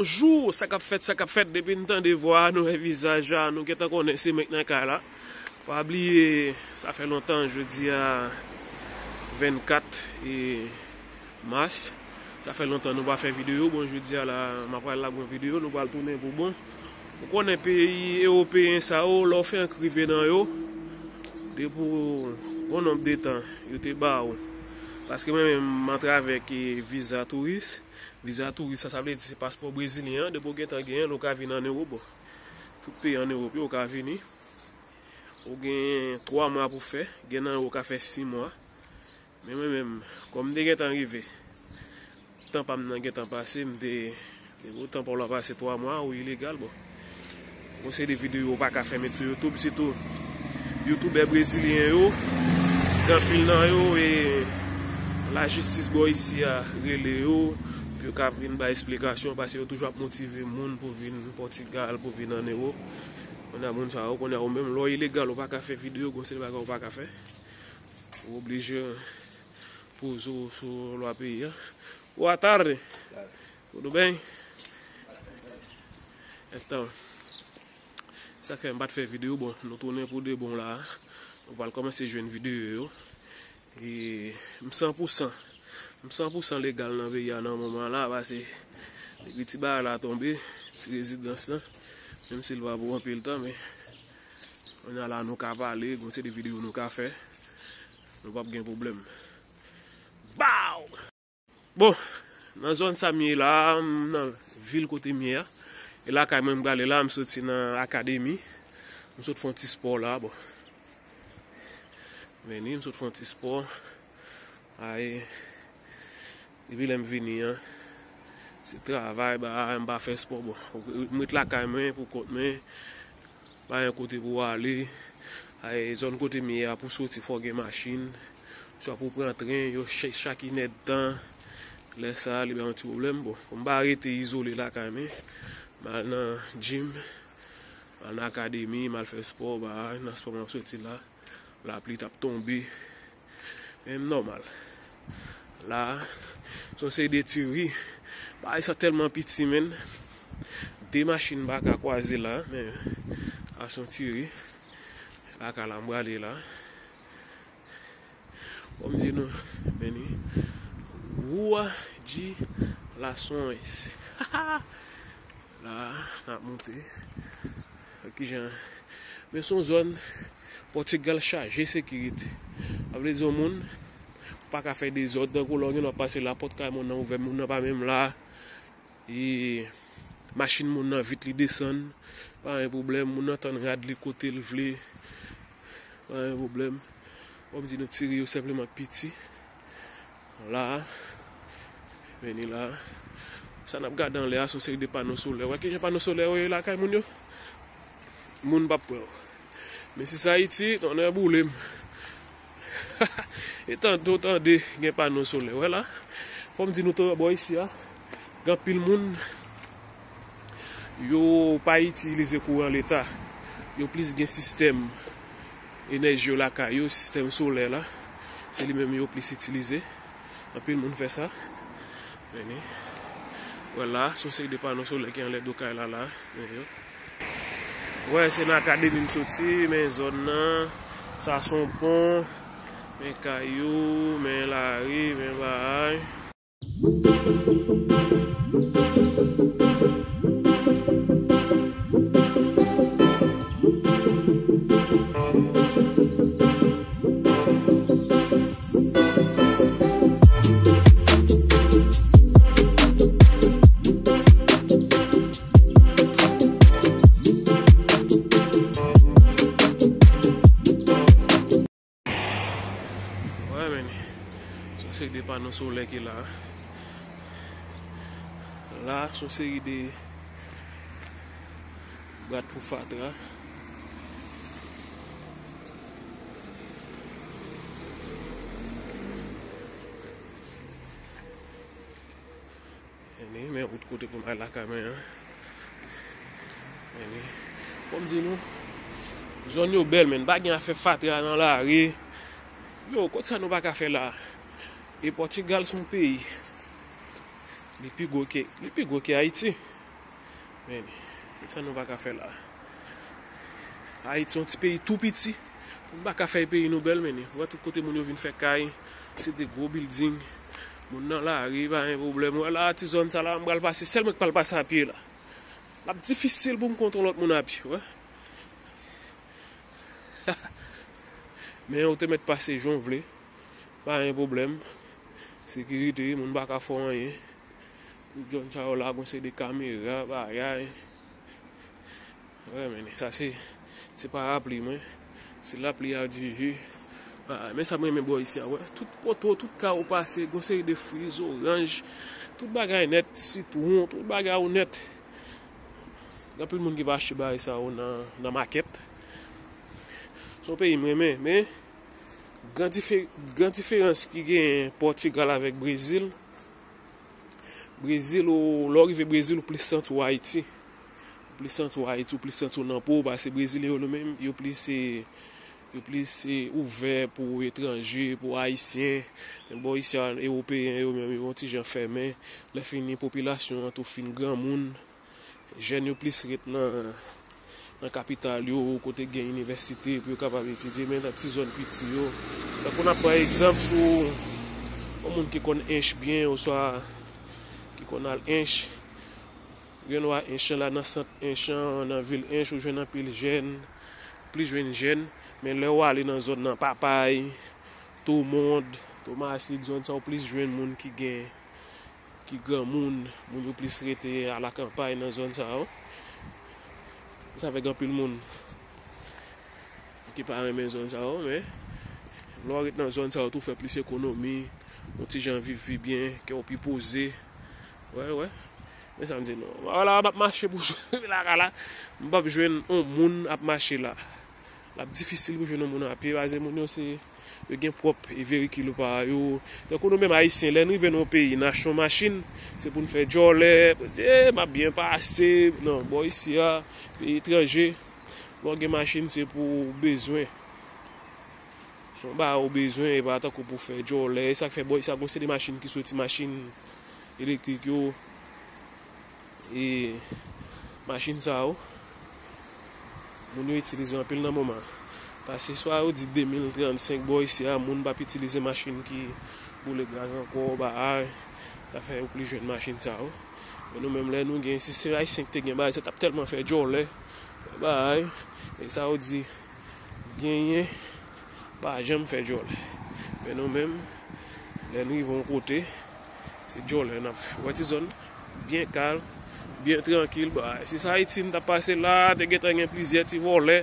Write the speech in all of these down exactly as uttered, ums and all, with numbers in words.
Bonjou, sa k ap fèt, sa k ap fèt, depi n tande vwa a, nou wè vizaj la, nou gentan konnen se mwen k nan kay la. Pa bliye, sa fè lontan, jodi a vennkat e mas. Sa fè lontan nou pa fè videyo. Bon, jodi a la, m ap pral lage yon videyo, nou pral tounen pou bon. Ou konnen peyi ewopeyen sa yo, lè w fenk rive nan yo, depi yon nonb de tan, yo te ba ou. Paske mwen menm, m antre avèk, eh, viza touris. Viza touris, sa, sa vle di se paspò brezilyen an, depi w gentan genyen l, ou ka vin ann Ewòp, bon. Tout peyi ann Ewòp yo, ou ka vini. Ou gen twa mwa pou fè, gen nan yo ka fè sis mwa. Men mwen menm, kòm m te gentan rive, tan pa m nan gentan pase, m te, depi tan pa w la pase twa mwa, ou ilegal, bon. Gon seri de videyo ou pa ka fè met sou YouTube, sitou youtubè brezilyen yo, gen anpil nan yo, e lajistis bò isi a rele yo, pou yo ka vin bay esplikasyon, paske yo toujou ap motive moun pou vin Pòtigal, pou vin ann Ewòp. Kounye a moun sa yo, kounye a ou menm, lè w ilegal, ou pa ka fè videyo, gon seri bagay ou pa ka fè. Ou oblije poze w sou lwa peyi a. Boa tarde. Tudo bem? Então, sa k fè m pa t fè videyo, bon, nou tounen pou de bon la. Nou pral kòmanse jwenn videyo yo. E m san pou san, m san pou san legal nan peyi a nan moman la, paske depi ti bagay la tonbe, ti rezidans lan, menm si l pa pou anpil tan, men kounye a la nou ka pale, gon seri de videyo nou ka fè, nou p ap gen pwoblèm. Baw! Bon, nan zòn sa m ye la, m nan vil kote m ye a. E lakay mwen m prale la, m soti nan akademi. M sot fè yon ti spò la, bon. Vini, m sot fè yon ti spò. Ay, depi lè m vini an, se travay, bagay, m pa fè spò, bon. M ret lakay mwen pou kont mwen. Pa gen kote pou w ale. Ay, zòn kote m ye a, pou soti, fò w gen machin. Swa pou w pran tren, yo chè-, chak inèdtan. Lè sa a, li ba yon ti pwoblèm. Bon, pou m pa rete izole lakay mwen, m al nan gym, m al nan akademi, m al fè spò, bagay, nan spò m ap soti la. Lapli t ap tonbe. Men m nòmal. La, se yon seri de ti ri. Bagay sa tèlman piti, menn. De machin pa ka kwaze la, men a se yon ti ri. Lakay la m prale la. Kòm di nou, men ni. Rua de Lações. La, n ap monte. Kijan? Men se yon zòn Pòtigal chaje sekirite. Sa vle di yon moun pa ka fè dezòd, tankou lè w gen dwa pase la, pòt kay moun nan ouvè, moun nan pa menm la. E machin moun nan vit li desann, pa gen pwoblèm. Moun nan tann rad li kote l vle, pa gen pwoblèm. Kòm di nou, ti ri yo senpleman piti. La, vini la. Sa n ap gade anlè a, se yon seri de pano solè. Wè kijan pano solè yo ye lakay moun yo? Moun p ap kwè w. Men si se Ayiti, tonnè boule m. E tande w tande gen pano solè. Wè la, fò m di nou tou bò isi a, gen anpil moun, yo pa itilize kouran leta. Yo plis gen sistèm enèji yo lakay yo, sistèm solè la, se li menm yo plis itilize. Anpil moun fè sa. Men ni. Wè la, se yon seri de pano solè ki anlè do kay la, la. Men yo. Wè, se nan akademi m soti, men zòn nan, sa se yon pon, men kay yo, men lari, men bagay. Wè, men, se yon seri de pano solè ki la. La, se yon seri de bwat pou fatra. Men ni, men wout kote pou m al lakay mwen an. Men ni. Bon, m di nou, zòn yo bèl, men pa gen afè fatra nan lari. Yo, kot sa nou pa ka fè la? E Pòtigal se yon peyi. Li pi gwo ke, li pi gwo ke Ayiti. Men, sa nou pa ka fè la. Ayiti se yon ti peyi tou piti. Pou n pa ka fè peyi nou bèl, men, ou wè tout kote moun yo vin fè kay, se de gwo bilding. Moun nan lari, pa gen pwoblèm. Ou wè la, ti zòn sa la, m pral pase, sèl mwen k pral pase a pye la. L ap difisil pou m kontre yon lòt moun a pye, ou wè. Men ou te mèt pase jan w vle. Pa gen pwoblèm. Sekirite, moun pa ka fè w anyen. Tout zòn sa yo la, gon seri de kamera, bagay. Wè, men sa se, se parapli mwen. Se lapli a dirije. Ah, men sa m renmen bò isi a, wè. Tout kote, tout ka ou pase, gon seri de friz, oranj, tout bagay nèt, sitwon, tout bagay ou nèt. Gen anpil moun ki va achte bagay sa yo nan, nan makèt. Se yon peyi m renmen, men gran dife-, gran diferans ki gen Pòtigal avèk Brezil. Brezil, ou, lè w rive Brezil, ou plis santi w Ayiti. Ou plis santi w Ayiti, ou plis santi w nan po w, paske Brezilyen yo, yo menm, yo plis, eh, yo plis, eh, ouvè pou etranje, pou Ayisyen. Men bò isi a, Ewopeyen yo menm, yo yon ti jan fèmen. Lè fini, popilasyon an tou fin granmoun. Jèn yo plis ret nan, nan kapital yo, kote gen inivèsite, pou yo kapab etidye, men nan ti zòn piti yo. Tankou n ap pran egzanp sou yon moun ki konn Ench byen, oswa ki konn al Ench, ou jwenn wa Ench lan la, nan sant Ench lan, nan vil Ench, ou jwenn anpil jèn, plis jwenn jèn, men lè w ale nan zòn nan, Papay, Tomond, Tomasit, zòn sa, ou plis jwenn moun ki gen ki granmoun, moun yo plis rete alakanpay nan zòn sa yo. Sa fè gen anpil moun ki pa renmen zòn sa yo, men lè w ret nan zòn sa yo tou, fè plis ekonomi, yon ti jan viv pi byen, kè w pi poze. Wè, wè. Men sa m di nou. Wala, m ap mache pou jwenn lakay la. M p ap jwenn yon moun ap mache la. L ap difisil pou jwenn yon moun a pye, paske moun yo se, yo gen pwòp, e, veyikil pa yo. Tankou nou menm Ayisyen, lè n rive nan yon peyi, n achte yon machin, se pou n fè djòlè, e, m ap byen pase. Non, bò isi a, peyi etranje, lè w gen machin, se pou bezwen. Se yon bagay ou bezwen, e pa tankou pou fè djòlè. E sa k fè bò isi a, gon seri de machin ki soti, machin elektrik yo. E machin sa yo, moun yo itilize anpil nan moman. Paske swa yo di de mil trannsenk bò isi a, moun p ap itilize machin ki boule gaz ankò, bagay. Sa fè yo plis jwenn machin sa yo. Men nou menm, lè nou gen, si se Ayisyen ki te gen bagay, sa t ap tèlman fè djòlè, bagay. E sa yo di, genyen pa janm fè djòlè. Men nou menm, lè n rive yon kote, se djòlè n ap fè. Wè ti zòn, byen kalm, byen trankil. Ba, si se Ayiti n t ap pase la, te gentan gen plizyè ti vòlè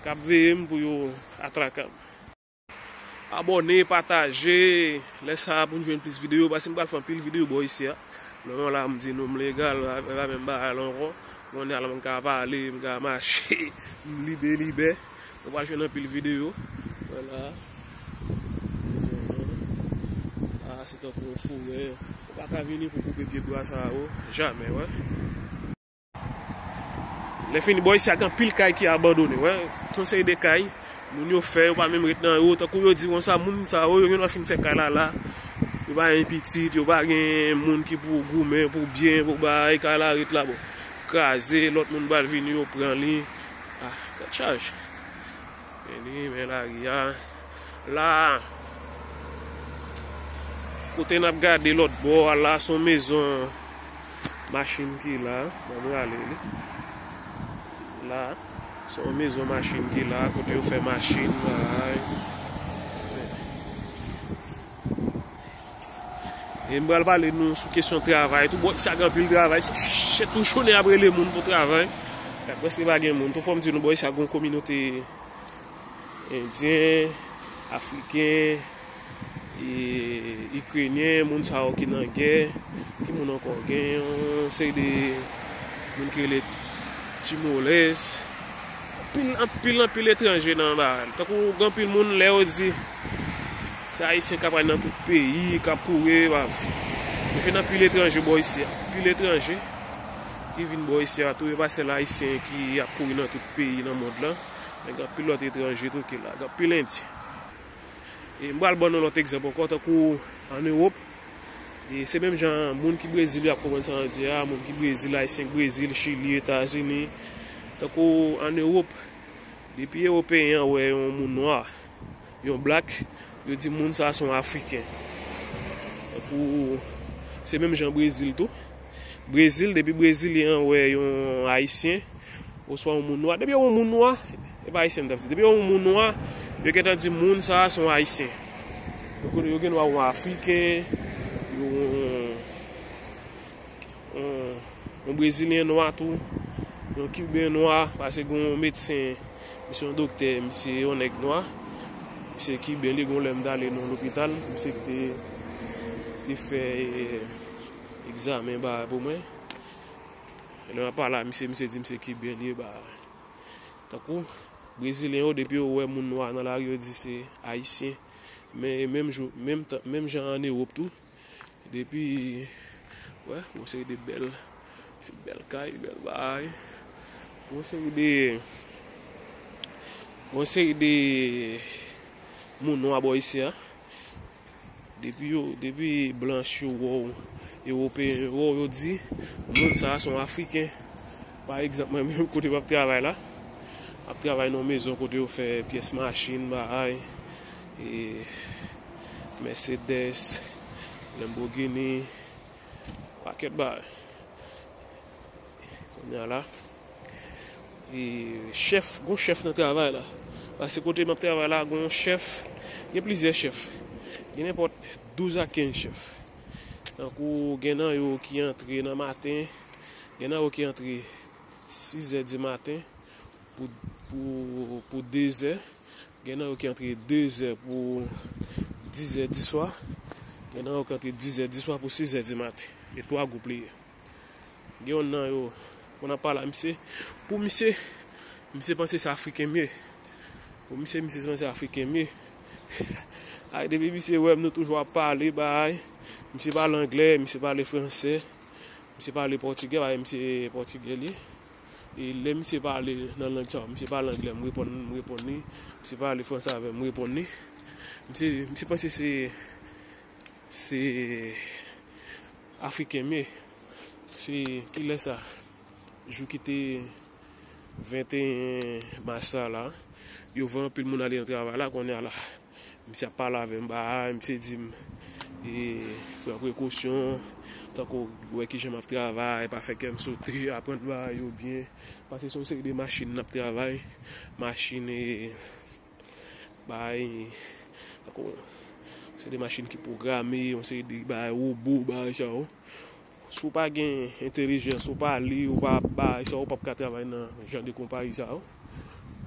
k ap veye m pou yo atrake m. Abòne, pataje, lè sa a pou n jwenn plis videyo, paske m pral fè anpil videyo bò isi a. Non, la, m di nou m legal, e pa menm bagay la ankò. Kounye a la, m ka pale, m ka mache, m libe, libè. Nou pral jwenn anpil videyo. Wè la. La, se tankou yon forè. Ou pa ka vini pou koupe pye bwa sa yo. Jamè, wè. Lè fini, bò isi a gen anpil kay ki abandone, wè. Se yon seri de kay, moun yo fè, yo pa menm ret nan yo. Tankou yo di konsa, moun sa yo, yo gen dwa fin fè kay la la. Yo pa gen pitit, yo pa gen moun ki pou goumen, pou byen, pou bay, kay la ret la, bon. Kraze, lòt moun pral vini, yo pran li. Ah, tèt chaje. Men li, men lari a. La, kote n ap gade lòt bò a la, se yon mezon machin ki la. Ban nou ale li. La, se yon mezon machin ki la, kote yo fè machin, bagay. E m pral pale nou sou kesyon travay tou. Bò isi a gen anpil travay. Se, se tou jounen y ap rele moun pou travay. Prèske pa gen moun. Tou fò m di nou, bò isi a gen yon kominote endyen, afriken, e, ikrenyen, moun sa yo ki nan gè. Ki moun ankò? Gen yon seri de moun ki rele Timolès. Anpil, anpil, anpil etranje nan bagay. Tankou gen anpil moun, lè yo di se Ayisyen k ap al nan tout peyi, k ap kouri, pa vre. Yo jwenn anpil etranje bò isi a. Anpil etranje ki vin bò isi a tou. E pa sèl Ayisyen ki ap kouri nan tout peyi nan mond lan. Men gen anpil lòt etranje tou ki la. Gen anpil Endyen. E m pral ban nou lòt egzanp ankò, tankou ann Ewòp. E se menm jan moun ki Brezil yo ap konprann sa mwen di a, moun ki Brezil, Ayisyen ki Brezil, Chili, Etazini, tankou ann Ewòp, depi Ewopeyen an wè yon moun nwa, yon black, yo di moun sa a se yon Afriken. Tankou se menm jan Brezil tou. Brezil, depi Brezilyen an wè yon Ayisyen, oswa yon moun nwa. Depi yo wè yon moun nwa, e pa Ayisyen m t ap di. Depi yo wè yon moun nwa, yo gentan di moun sa a se yon Ayisyen. Yo gen, yo gen dwa wè yon Afriken, yo wè yon, yon, yon Brezilyen nwa tou, yon Kiben nwa, paske gen yon medsen, misye yon doktè, misye yon nèg nwa, misye Kiben, li gen yon lè m t ale nan lopital, misye ki te, te fè, eh, egzamen ba pou mwen. Lè m ap pale a misye, misye di misye Kiben li ye, ba, tankou Brezilyen yo, depi yo wè moun nwa nan lari, yo di se Ayisyen. Men menm jou, menm tan, menm jan ann Ewòp tou, depi, wè, yon seri de bèl, se bèl kay, bèl bagay. Yon seri de, yon seri de moun nwa bò isi a. Depi yo, depi blanch yo wè w, Ewopeyen yo wè w, yo di, moun sa a se yon Afriken. Pa egzanp, mwen menm kote m ap travay la, m ap travay nan yon mezon kote yo fè pyès machin, bagay, e Mercedes, Lamborghini, pakèt bagay. Kounye a la, e chèf, gon chèf nan travay la. Paske kote m ap travay la, gon chèf, gen plizyè chèf. Gen nenpòt douz a kenz chèf. Tankou gen nan yo ki antre nan maten, gen nan yo ki antre sizè di maten pou, pou, pou dezè. Gen nan yo ki antre dezè pou dizè di swa. Gen nan yo ki antre dizè di swa pou sizè di maten. E twa gwoup li ye. Gen youn nan yo, mwen ap pale a misye. Pou misye, misye panse se Afriken m ye. Pou misye, misye panse se Afriken m ye. Ay, depi misye wè m, nou toujou ap pale, bay. Misye pale anglè, misye pale fransè, misye pale pòtigè, bay, misye pòtigè li. E lè misye pale nan lang sa, misye pale anglè, m reponn, m reponn li. Misye pale fransè avè m, m reponn li. Misye, misye panse se, se Afriken m ye. Se kilè sa? Jou ki te venteyen mas la, la, yo voye anpil moun ale nan travay la, kounye a la. Misye ap pale avè m, bay, misye di m, e, pran prekosyon, tankou wè kijan m ap travay, pa fè kè m sote, aprann bagay yo byen. Paske se yon seri de machin n ap travay, machin, e, bay, tankou, se de machin ki pwograme, yon seri de bagay, wobo, bagay sa yo. Si w pa gen entèlijans, ou pa li, ou pa bay sa, ou p ap ka travay nan jan de konpayi sa yo.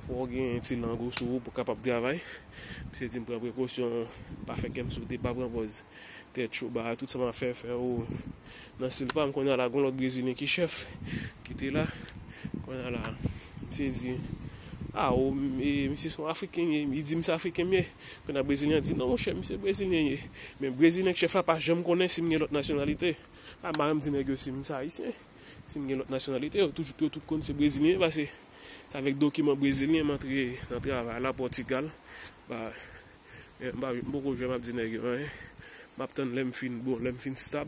Fò w gen ti lang ou sou ou pou w kapab travay. Misye di m pran prekosyon, pa fè kè m sote, pa pran pòz tèt cho, bagay, tout sa m ap fè, fè yo nan stil pa m. Kounye a la, gon lòt Brezilyen ki chèf, ki te la. Kounye a la, misye di, a, o, e, misye se yon Afriken, li di m se Afriken m ye. Kounye a Brezilyen an di, non, monchè, misye Brezilyen ye. Men Brezilyen k chèf la pa janm konnen si m gen lòt nasyonalite. A, m pa janm di nèg yo si m se Ayisyen, si m gen lòt nasyonalite, yo toujou, yo tout konn se Brezilyen, paske se avèk dokiman brezilyen m antre nan travay la, Pòtigal. Ba, men m pa, m poko janm ap di nèg yo anyen. M ap tann lè m fin bon, lè m fin stab,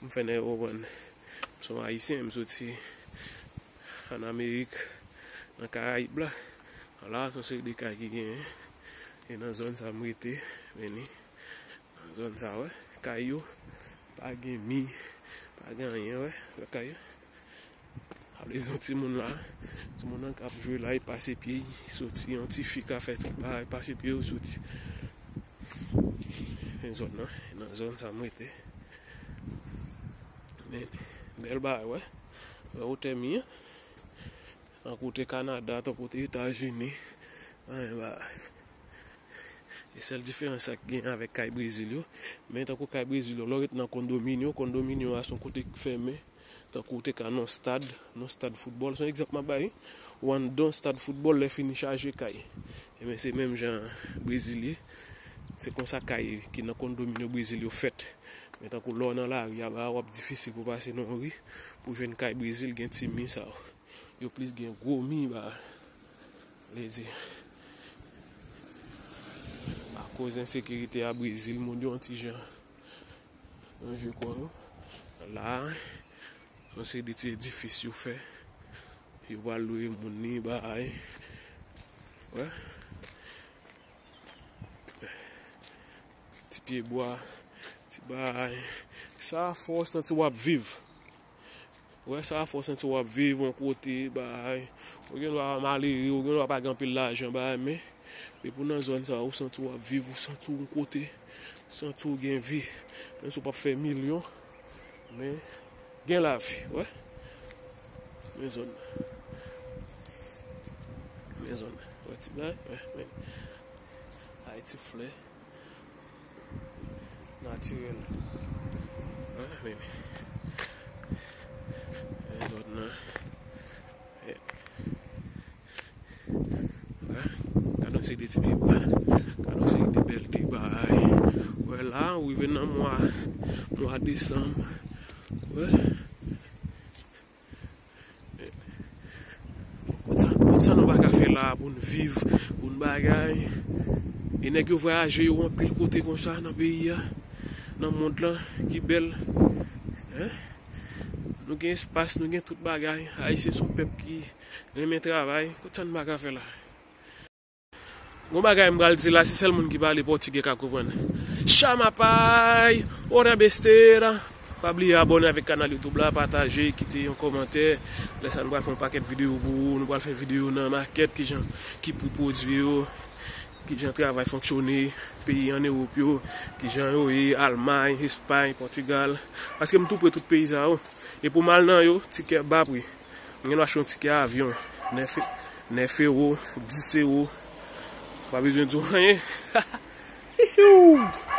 m fè nèg yo konprann. M se yon Ayisyen, m soti ann Amerik, nan Karayib la. La, se yon seri de kay ki genyen. E nan zòn sa m rete, vini. Nan zòn sa, wè, kay yo, pa gen mi, pa gen anyen, wè, wè kay yo. Sa vle di yon timoun la, timoun nan k ap jwe la, li pase pye, li soti, yon ti fi ka fè ti bagay, pase pye yo soti. Men zòn nan, nan zòn sa m rete. Men, bèl bagay, wè. Wè wotè mi an. Tankou te Kanada, tankou te Etazini. Anyen bagay. E sèl diferans sa k gen avèk kay Brezil yo. Men tankou kay Brezil yo, lè w ret nan kondominyo, kondominyo a se yon kote k fèmen. Tankou w te ka nan stad, nan stad foutbòl. Se yon egzanp m ap bay wi. Ou anndan stad foutbòl, lè fini chaje kay. Ebyen se menm jan Brezil ye. Se konsa kay ki nan kondominyo Brezil yo fèt. Men tankou lè w nan lari a, ba w ap difisil pou w pase nan yon ri pou w jwenn kay Brezil gen ti mi sa yo. Yo plis gen gwo mi ba. Vle di, akoz ensekirite a Brezil, moun yo yon ti jan Ranje kò yo. La, yon seri de ti edifis yo fè. Yo pral lwe moun ni bagay. Wè. Ti pye bwa, ti bagay. Sa fè w santi w ap viv. Wè, sa fè w santi w ap viv yon kote, bagay. Ou gen dwa malere, ou gen dwa pa gen anpil lajan, bagay, men depi w nan zòn sa, ou santi w ap viv, ou santi w yon kote, ou santi w gen vi. Menm si w p ap fè milyon, men gen lavi, wè. Men zòn nan. Men zòn nan. Wè ti bagay, wè, men. Ay ti flè. Natirèl. Wè, men. Men zòn nan. Wè. Gade yon seri de ti pye bwa. Gade yon seri de bèl ti bagay. Wè la, ou rive nan mwa, mwa desanm. Wè. Kot sa, kot sa nou pa ka fè la pou n viv, pou n bagay. E nèg yo vwayaje yo anpil kote konsa nan peyi a, nan mond lan, ki bèl. Hein? Nou gen espas, nou gen tout bagay. Ayisyen se yon pèp ki renmen travay. Kot sa nou pa ka fè la? Gon bagay m pral di la, se sèl moun ki pale pòtigè k ap konprann. Chama pai, ora besteira. Pa bliye abòne avèk kanal YouTube la, pataje, kite yon kòmantè. Lè sa nou pral fè yon pakèt videyo pou ou, nou pral fè videyo nan makèt, kijan, ki pri pwodui yo, kijan travay fonksyone, peyi an Ewòp yo, kijan yo ye, Almay, Espay, Pòtigal. Paske m tou pre tout peyi sa yo. E pou m al nan yo, tikè ba pri. M gen dwa achte yon tikè avyon, nèf, nèf ewo, dis ewo. Pa bezwen di w anyen. Hihiw!